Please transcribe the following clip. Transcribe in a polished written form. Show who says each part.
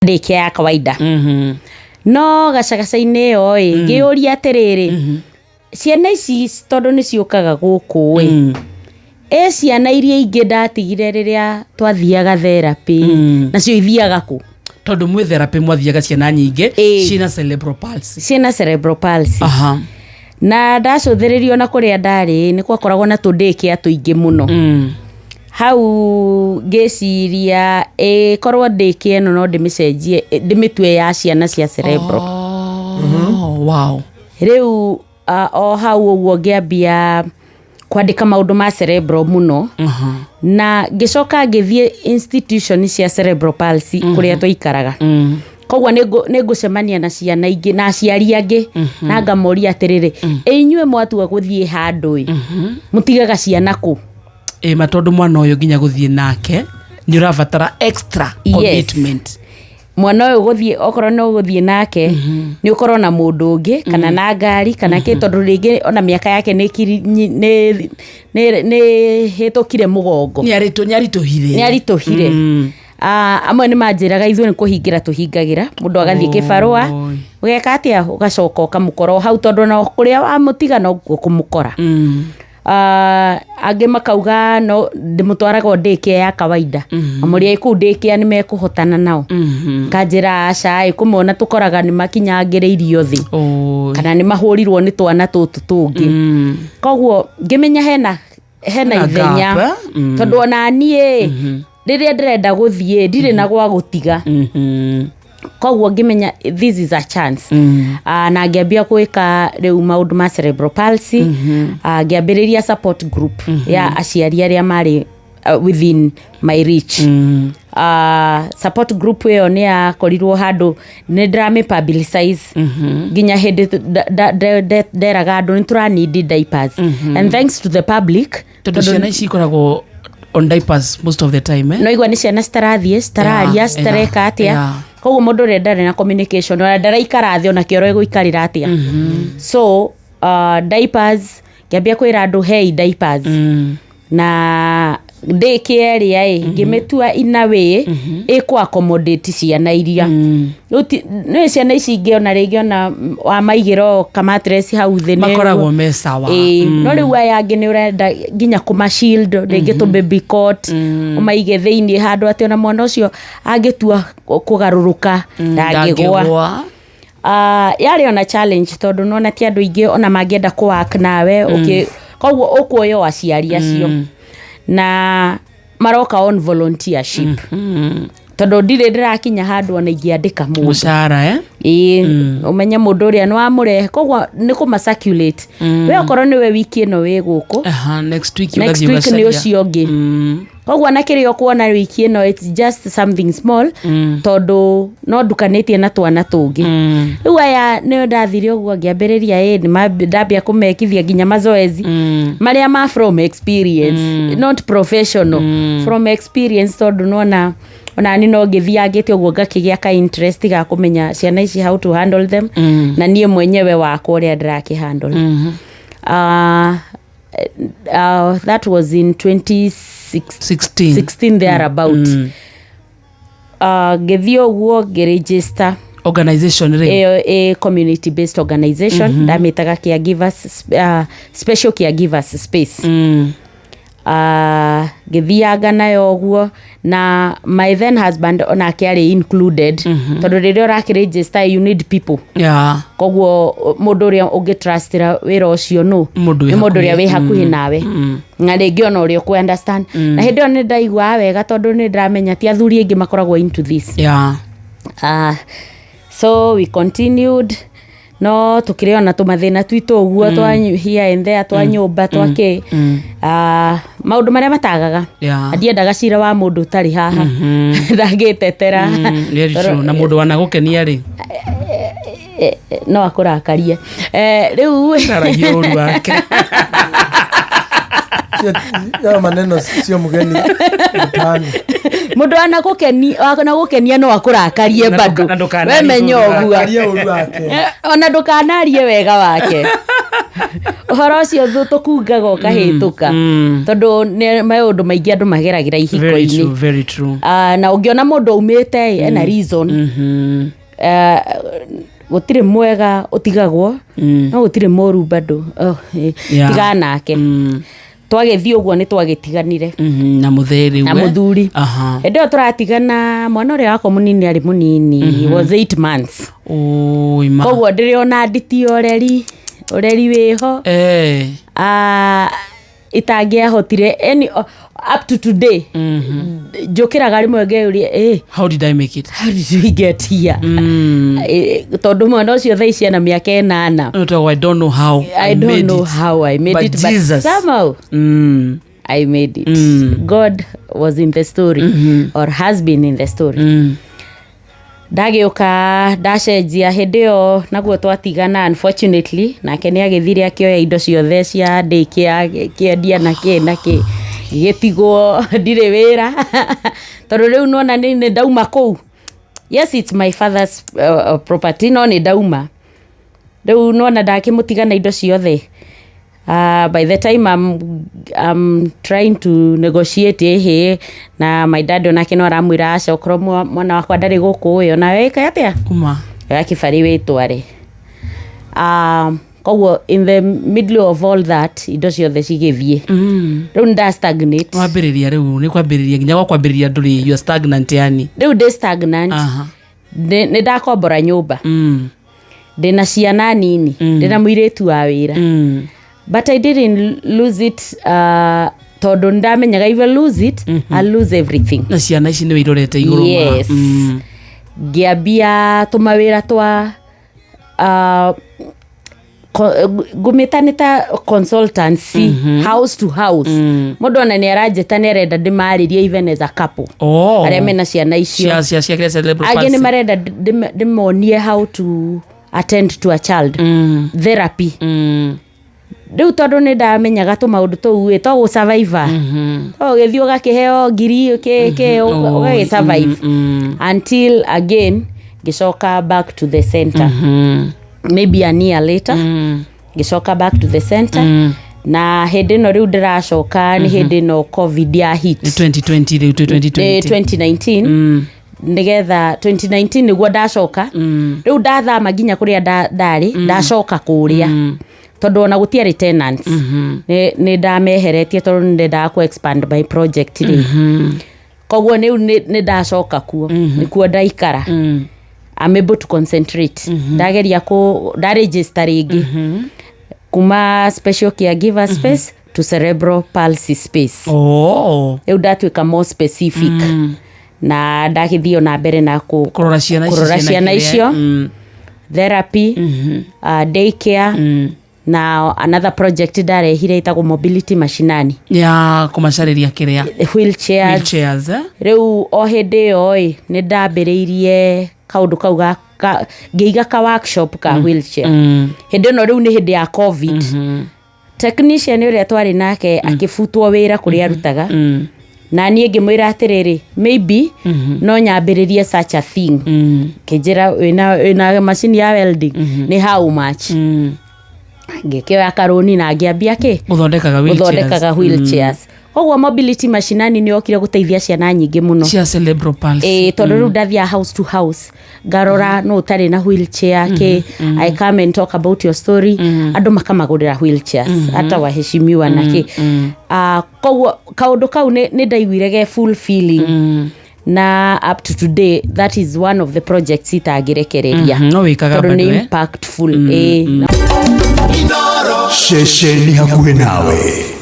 Speaker 1: Daycare ya kawaida. No gacagaca-inĩ ĩyo ĩ, ngĩyũria atĩrĩrĩ, ciana ici tondũ nĩ ciũkaga gũkũ ĩ, ĩ ciana iria ingĩ ndatigire rĩrĩa twathiaga therapy, nacio ithiaga kũ?
Speaker 2: Tondũ mwĩ therapy mwathiaga ciana nyingĩ ciĩna cerebral palsy.
Speaker 1: Ciĩna cerebral palsy. Na ndacũthĩrĩrio na kũrĩa ndarĩ nĩ gwakoragwo na tũ daycare tũingĩ mũno. Hau ngĩciria ĩ korwo daycare ĩno no ndĩmĩcenjie, ndĩmĩtue ya ciana cia cerebral.
Speaker 2: Oh, wow.
Speaker 1: Rĩu o hau ũguo ngĩambia kwandĩka maũndũ ma cerebral mũno, na ngĩcoka ngĩthiĩ institution cia cerebral palsy kũrĩa twaikaraga. Koguo nĩ ngũcemania na ciana ingĩ na aciari angĩ na ngamoria atĩrĩrĩ, ĩ inyuĩ mwatua gũthiĩ handũ ĩ, mũtigaga ciana kũ?
Speaker 2: Ĩ ma, tondũ mwana ũyũ nginya gũthiĩ nake nĩ ũrabatara extra commitment.
Speaker 1: Mwana ũyũ gũthiĩ, okorwo nĩ ũgũthiĩ nake, nĩ ũkorwo na mũndũ ũngĩ kana na ngari kana kĩ, tondũ rĩngĩ ona mĩaka yake nĩ hĩtũkire mũgongo.
Speaker 2: Nĩ aritũhire.
Speaker 1: Nĩ aritũhire. Amwe nĩ manjĩraga ithuĩ nĩ kũhingĩra tũhingagĩra, mũndũ agathiĩ kĩbarũa, ũgeka atĩa, ũgacoka ũkamũkora o hau, tondũ ona kũrĩa wamũtiga nokuo kũmũkora. Angĩ makauga no ndĩmũtwaraga o daycare ya kawaida, amũria kũu daycare nĩ mekũhotana nao. Kanjĩra aca ĩ, kũmwe ona tũkoraga nĩ makinyangĩrĩirio thĩ kana nĩ mahũrirwo nĩ twana tũtũ tũngĩ. Koguo ngĩmenya hena
Speaker 2: hena
Speaker 1: ithenya
Speaker 2: gap, eh?
Speaker 1: Tondũ ona niĩ rĩrĩa ndĩrenda gũthiĩ ndirĩ na gwa gũtiga. Koguo ngĩmenya this is a chance. Na ngĩambia gwĩka rĩu maũndũ ma cerebral palsy. Ngĩambĩrĩria support group ya aciari arĩa marĩ within my reach. Support group ĩyo nĩ yakorirwo handũ nĩ ndĩramĩ publicize nginya hĩndĩ nderaga andũ nĩ tũra need diapers, and thanks to the public.
Speaker 2: Tondũ ciana ici ikoragwo on diapers most of the time, eh?
Speaker 1: No igua nĩ ciana citarathiĩ, citararia, citareka atĩa. Koguo mũndũ ũrĩa ndarĩ na communication, ona ndaraikara thĩ ona kĩoro ĩgũikarĩra atĩa. So diapers, ngĩambia kwĩra andũ hei diapers. Na daycare ĩrĩa ĩ ngĩmĩtua in a way ĩkũ accommodate ciana iria. Rĩu nĩ ciana ici ingĩ ona rĩngĩ ona wamaigĩra o kamatress hau thĩ
Speaker 2: makoragwo me sawa.
Speaker 1: Ĩĩ, no rĩu aya angĩ nĩ ũrenda nginya kũma shield, rĩngĩ tũ baby cot ũmaige thĩiniĩ handũ atĩ ona mwana ũcio angĩtua kũgarũrũka ndangĩgwa.
Speaker 2: Ndangĩgwa.
Speaker 1: Yarĩ ona challenge tondũ nona ti andũ aingĩ ona mangĩenda kũ work nawe. Koguo ũkuoya o aciari acio na maroka on volunteership, tondũ ndirĩ ndĩrakinya handũ ona ingĩandĩka mũndũ.
Speaker 2: Mũcara, eh?
Speaker 1: Ĩĩ, ũmenye mũndũ ũrĩa nĩ wamũrehe, koguo nĩ kũma circulate. We okorwo nĩwe wiki ĩno wĩ gũkũ,
Speaker 2: Aha, next week
Speaker 1: next
Speaker 2: ũgathiĩ
Speaker 1: week nĩ
Speaker 2: ũgacaria.
Speaker 1: Ũcio ũngĩ. Koguo na kĩrĩa ũkuona wiki ĩno, it's just something small, tondũ no ndukanĩtie na twana tũngĩ. Rĩu aya nĩo ndathire ũguo ngĩambĩrĩria ĩ ndambia kũmekithia nginya mazoezi marĩa ma from experience, not professional, from experience, tondũ nona onani no ngĩthiangĩte ũguo ngakĩgĩa ka interest ga kũmenya ciana ici, how to handle them, na niĩ mwenyewe wakwa ũrĩa ndĩrakĩ handle. That was in 2016.
Speaker 2: 16.
Speaker 1: 16 thereabout. Ngĩthiĩ ũguo ngĩregister
Speaker 2: organization rĩ.
Speaker 1: Ĩyo ĩ community based organization, ndamĩtaga caregivers, special caregivers space. Ngĩthianga nayo ũguo na my then husband onake arĩ included, tondũ rĩrĩa ũrakĩregister you need people. Koguo mũndũ ũrĩa ũngĩtrustĩra wĩra ũcio nũ?
Speaker 2: Mũndũ wĩ
Speaker 1: Nĩ mũndũ ũrĩa wĩ
Speaker 2: hakuhĩ.
Speaker 1: hakuhĩ nawe na rĩngĩ ona ũrĩa ũkũ understand. Na hĩndĩ ĩyo nĩ ndaiguaga wega tondũ nĩ ndĩramenya ti athuri aingĩ makoragwo into this. So we continued, no tukĩrĩ ona tũmathĩna twitũ ũguo twa here and there, twa nyũmba, twa kĩ, maũndũ marĩa matagaga. Ndiendaga cira wa mũndũ ũtarĩ haha ndangĩtetera.
Speaker 2: Very true. Na mũndũ wanagũkenia rĩ,
Speaker 1: No akũrakarie. Rĩu
Speaker 2: aragia ũru wake.
Speaker 3: Hayo maneno sio mgeni mtaani.
Speaker 1: Mũndũ wanagũkenia no akũrakarie
Speaker 2: Na
Speaker 1: bado.
Speaker 2: Na ndũkanarie
Speaker 1: wemenya
Speaker 2: ũru
Speaker 1: ũguo.
Speaker 3: Karia ũru wake.
Speaker 1: Ona ndũkanarie wega wake. Ũhoro ũcio tũkungaga ũkahĩtũka, tondũ nĩ maũndũ maingĩ andũ mageragĩra
Speaker 2: Very
Speaker 1: ihiko-inĩ.
Speaker 2: true, very true.
Speaker 1: Ah, na ũngĩona mũndũ aumĩte ĩ, ena reason. Gũtirĩ mwega ũtigagwo, no gũtirĩ mũru bado. Oh, tigana nake. Twagĩthiĩ ũguo nĩ twagĩtiganire.
Speaker 2: Na mũthee rĩu
Speaker 1: Na
Speaker 2: eh?
Speaker 1: mũthuri. Hĩndĩ ĩyo tũratigana, mwana ũrĩa wakwa mũnini arĩ mũnini. He was 8 months.
Speaker 2: Oi, ma.
Speaker 1: Koguo ndĩrĩ ona nditi ũreri wĩho. Ah, itangĩahotire any, up to today njũkĩraga rĩmwe ngeyũria,
Speaker 2: How did I make it?
Speaker 1: How did we get here? Tondũ mwana ũcio thaa ici ena mĩaka 8.
Speaker 2: No, to, I don't know how
Speaker 1: I don't
Speaker 2: made
Speaker 1: know
Speaker 2: it.
Speaker 1: how I made
Speaker 2: But
Speaker 1: it, but
Speaker 2: Jesus.
Speaker 1: somehow I made it. God was in the story, or has been in the story. Ndagĩũka ndacenjia hĩndĩ ĩyo naguo twatigana, unfortunately nake nĩ agĩthire akĩoya indo ciothe cia daycare, kĩendia na kĩ na kĩ, gĩtigwo ndirĩ wĩra, tondũ rĩu nona nĩ ndauma kũu. Yes, it's my father's property, no nĩ ndauma rĩu, nona ndakĩmũtiga na indo ciothe. By the time I'm trying to negotiate ĩhĩ na my dad, onake no aramwĩra aca, okorwo mwana wakwa ndarĩ gũkũ ĩ, onawe ĩka atĩa?
Speaker 2: Uma.
Speaker 1: Oya kĩbarĩ wĩtware. Koguo in the middle of all that, indo ciothe cigĩthiĩ. Rĩu nĩ stagnate.
Speaker 2: Wambĩrĩria rĩu nĩ kwambĩrĩria nginya gwa kwambĩrĩria ndũrĩ, you are stagnant yani.
Speaker 1: Rĩu ndĩ stagnant. Nĩ ndakombora nyũmba. Ndĩna ciana nini, ndĩna mũirĩtu wa wĩra. But I didn't lose it, tondũ nĩndamenyaga if I lose it, I'll lose everything.
Speaker 2: Na ciana ici nĩwe irorete igũrũ ma.
Speaker 1: Yes. Ngĩambia tũmawĩra twa ngũmĩta nĩ ta consultancy, house to house. Mũndũ ona nĩ aranjĩta, nĩ arenda ndĩmarĩrie even as a couple, arĩa mena ciana icio.
Speaker 2: Cia kĩrĩa cerebral
Speaker 1: Angĩ nĩ
Speaker 2: palsy.
Speaker 1: marenda ndĩmonie how to attend to a child, therapy. Rĩu tondũ nĩ ndamenyaga tũmaũndũ tũu ĩ, to gũ-survive, to ũgĩthiĩ ũgakĩheo ngiri kĩ ũgagĩ survive until again ngĩcoka back to the center. Maybe a year later ngĩcoka back to the center. Na hĩndĩ ĩno rĩu ndĩracoka nĩ hĩndĩ ĩno COVID ya hit.
Speaker 2: Nĩ 2020 rĩu, twĩ
Speaker 1: Nĩ
Speaker 2: 2020.
Speaker 1: 2019. Nĩgetha 2019 nĩguo ndacoka. Rĩu ndathama nginya kũrĩa ndarĩ, ndacoka kũrĩa tondũ ona gũtiarĩ tenants. Nĩ ndameheretie tondũ nĩ ndendaga ku expand my project rĩu. Koguo rĩu nĩ ndacoka kuo, nĩkuo ndaikara. I'm able to concentrate. Ndageria ku ndaregister rĩngĩ kuma special caregiver space to cerebral palsy space. Rĩu ndatuĩka more specific na ndagĩthiĩ ona mbere na
Speaker 2: kũrora ciana ici.
Speaker 1: Kũrora
Speaker 2: ciĩna
Speaker 1: ciana
Speaker 2: kĩrĩa.
Speaker 1: icio. Therapy, daycare, na another project ndarehire ĩtagwo Mobility Mashinani.
Speaker 2: Ya kũmacarĩria kĩrĩa?
Speaker 1: Wheelchairs.
Speaker 2: Wheelchairs, eh?
Speaker 1: Rĩu o hĩndĩ ĩyo ĩ nĩ ndambĩrĩirie kaũndũ kau ngĩiga ka workshop ka wheelchair. Hĩndĩ ĩno rĩu nĩ hĩndĩ ya COVID. Technician ũrĩa twarĩ nake akĩbutwo wĩra kũrĩa arutaga, na niĩ ngĩmwĩra atĩrĩrĩ, maybe no nyambĩrĩrie such a thing. Kĩnjĩra wĩna macini ya welding, nĩ how much? Ngĩkĩoya karũni na ngĩambia kĩ?
Speaker 2: Gũthondekaga wheelchairs.
Speaker 1: Gũthondekaga wheelchairs. Koguo Mobility Mashinani nĩ yokire gũteithia ciana nyingĩ mũno.
Speaker 2: Cia cerebral palsy.
Speaker 1: Ĩ, tondũ rĩu ndathiaga house to house, ngarora no ũtarĩ na wheelchair kĩ, I come and talk about your story, andũ makamagũrĩra wheelchairs, hata waheshimiwa na kĩ. Ah, koguo kaũndũ kau nĩ ndaiguire ge fulfilling, na up to today that is one of the projects itangĩrekereria.
Speaker 2: No wĩkaga
Speaker 1: tondũ
Speaker 2: bado,
Speaker 1: nĩ
Speaker 2: eh?
Speaker 1: impactful, ĩ.
Speaker 4: Ceceni hakuhĩ nawe.